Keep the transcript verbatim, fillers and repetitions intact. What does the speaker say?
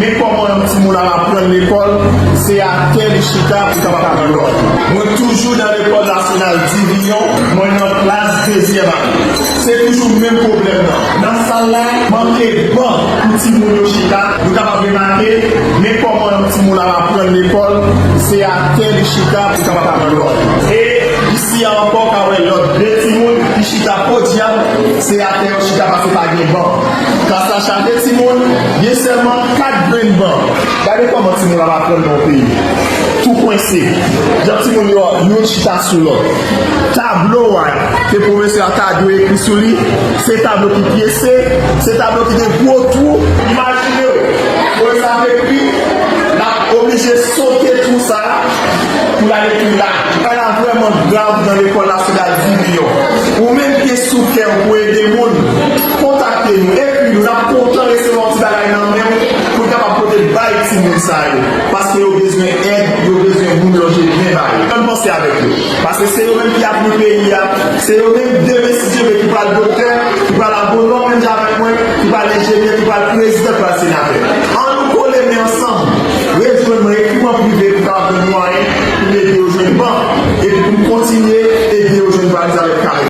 Men kòman yon timoun ap aprann lekòl, se atè li chita pou kapab aprann lòt. Mwen toujou nan lekòl nasyonal Diviyon, mwen nan klas dezyèm ane. Se toujou menm pwoblèm nan. Nan sal la, manke ban pou timoun yo chita. Nou kapab remake, men kòman yon timoun ap aprann lekòl, se atè li chita pou kapab aprann lòt. E isi a ankò, w ka wè lòt de timoun ki chita podyab, se atè yo chita paske pa gen ban. Klas la chaje timoun, gen sèlman kat grenn ban. Gade kòman timoun ap aprann nan yon peyi tou kwense. Jan timoun yo, youn chita sou lòt. Tablo a ke pwofesè a ta dwe ekri sou li, se tablo ki pyese, se tablo ki gen gwo twou. Imajine w, pwofesè a ap ekri, l ap oblije sote twou sa a pou l al ekri la. Bagay la vrèman grav nan lekòl nasyonal Diviyon. Ou menm ki gen sou kè w pou ede moun, kontakte nou, ekri nou, n ap kontan resevwa yon ti bagay nan men w pou n kapab pote bay timoun sa yo. Paske yo bezwen èd, yo bezwen moun lonje men ba yo. Ann panse avèk yo. Paske se yo menm ki ap nou peyi a, se yo menm demen si Dye vle ki pral doktè,